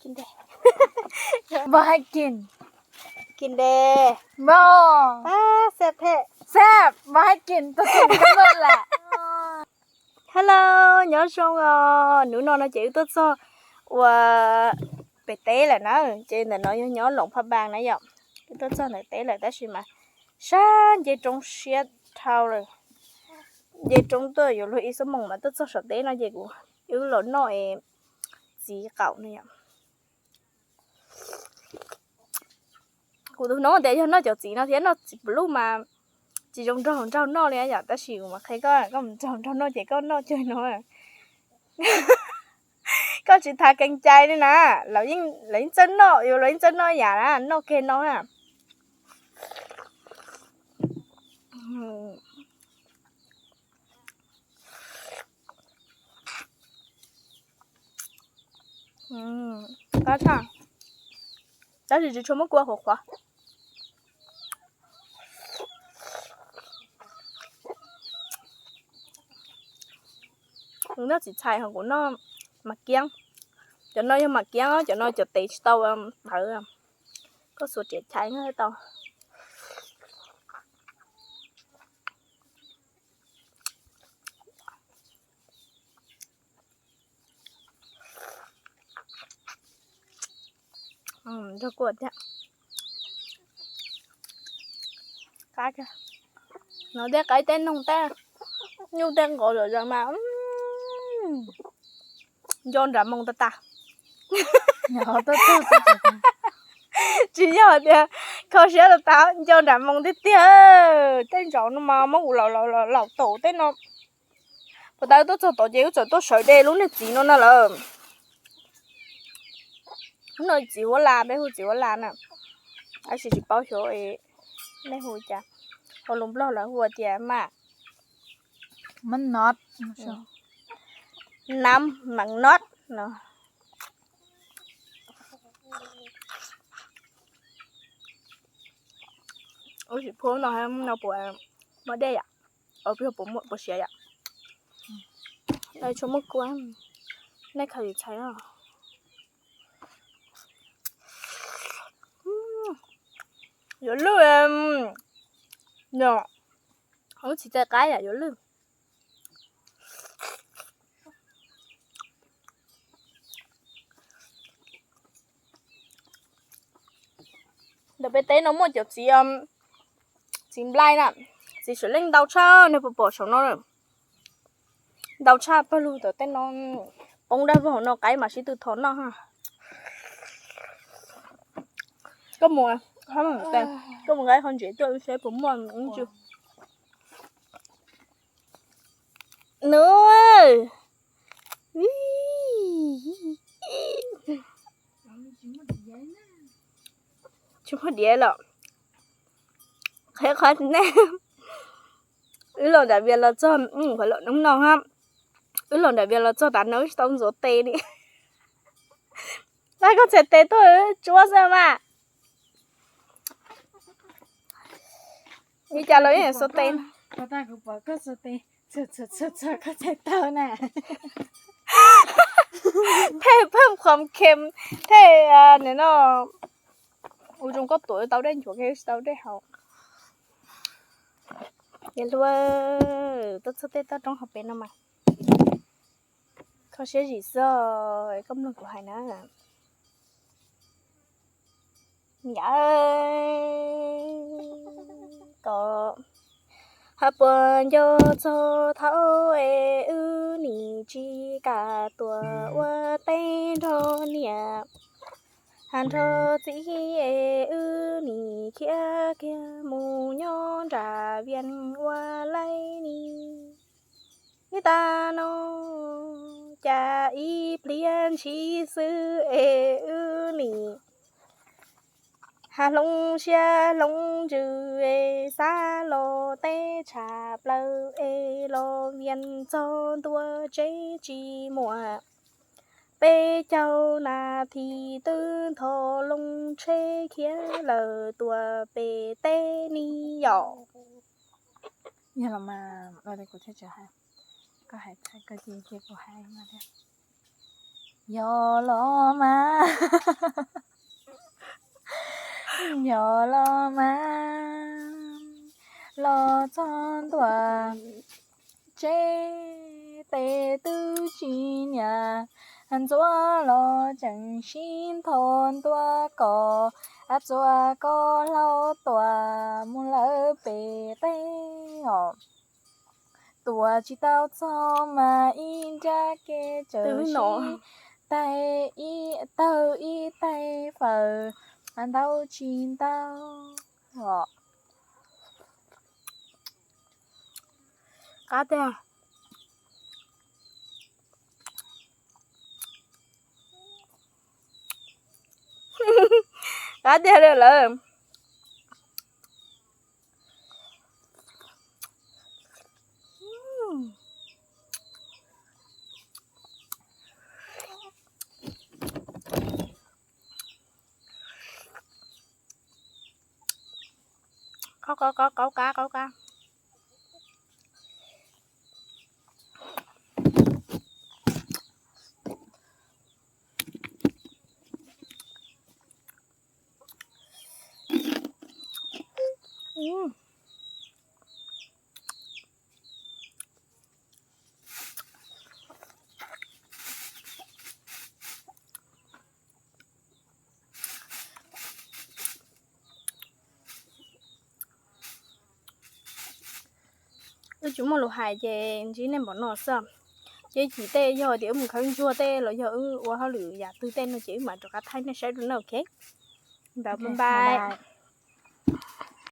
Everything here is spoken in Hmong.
Npog hais kis, kis de, npog, xab thej, xab, npog hais kis tuaj txog kab laj. Hello, nyob zoo os. Hnub no no ces wb tuaj txog ua pem teb lawm na, ces ntawm no yog nyob Loos Phaj Npas na yom. Wb tuaj txog ntawm teb lawm tab sis mas sab nce roob siab dhau lawm. Nce roob tuaj yuav luag ib xuab moos mas tuaj txog saum teb no ces kuv wb los noj es txiv qaum no yom. Kuv tus hnov tias yog noj cov txiv no thiab noj txiv pluj mas tsis zoo nrog nraug noj li yom, tab sis kuv mam qhia koj, koj mus nrog nraug noj ces koj noj cag no. Koj tsis tas kees cai li na, lawv yeej txawj noj, yuav lawv yeej txawj noj yam na, noj kiag no na. Qab tshaj, tab sis tsis tshua muab kua qhuav qhuav. Kuv noj txiv txhais ho kuv noj mas kiab. Cov no yog mas kiab, cov no cov tes tsis tau tawv. Koj xuas riam chais tau. Nrog kua thiab. Qab, no tej qaib tej noog tej nyuj tej nqos zom zaws mas nco nram moo tas tas. Tsis yog tias kho siab tas tas, nco nram moo tiag tiag. Tej zaum no mas muab ua laus laus taum tej no. Puas tas wb tuaj txog tod ces wb txawm tuaj sawv de lub niag txiv no na lawm. Lub no txiv huab la, peb hu txiv huab la na. Tab sis tsis paub xyov nej hu cas, hauv lus Nplog lawv hu tias maj, maj not, nam mam not no. Ua tsis phub no, no puas muaj dej yom? Puas siav yom? Tsuas muaj kua, nej khaws txhais. Yuav lwj, no, lub txiv txai qaib yom, yuav lwj. Ntawm peb teb no muaj cov txiv, txiv nplai na, txiv Suav Leej ntau tshaj, nej puas pom saum no. Ntau tshaj pawg lug tom tej no, poob dab vog no qaib mas sib tw thov noj. Koj mus, koj mus nqa qhov ntsev tuaj wb saib puas muaj. Nws, tsis muaj diav los, qhia qhov nej, wb los nram Vias los txog, hnub no, wb los nram Vias los txog tav no wb tsis tau ntxuav tes li. Koj txhais tes tuaj tsuab xwb mas. Li cas los yeej xuas tes. Thej pheej qhuam khem, thej no, ua zoo koj tuam tau dej nchuav, tsis tau dej haus. Yog luag tuaj txog tej toj roob hauv pes no mas kho siab zim xwb, koj mloog kuv hais na. Yam ko, hab puas nco txog thaum es wb nim tsis kam tuaj ua teb nrog niam, hab nrog txiv es wb nim khiav kiag mus nyob nram Vias ua laib ni. Ib tag no cas ib pliag ntshis xwb es wb nim hab hloov siab hloov ntsws es xav los teb tshaj plaws es los Vias txog ntua tsev tsis muaj peb caug nas this twb nthos loo tsheb khiav lawm tuaj pem teb ni yom. Yog los mas, kuv thiaj tsis hais, koj hais txhais koj cia kuv hais mas thiab. Yog los mas, yog los mas, los txog ntua tsev tes twb tsis niam, ntxuav los tseem sib ntho ntua kos, txua koj hlau tuam mus lawm pem teb os. Tuam tsis tau txog mas ib nrab kev tsaws sib taig, tawg ib taig fawm, ntau tsis ntau os. Qab tiag. Qab tiag li lawm. Qaub qaub qaub qaub qab qaub qab. Wb tsis muaj lus hais ces ntsib nej npaum no xwb. Ces ib chim tej yog tias wb mus khawb ntsuag tej los yog wb ua hauj lwm yam twg tej no ces wb mam rov qab thaij nej saib dua na, ok. Bye bye.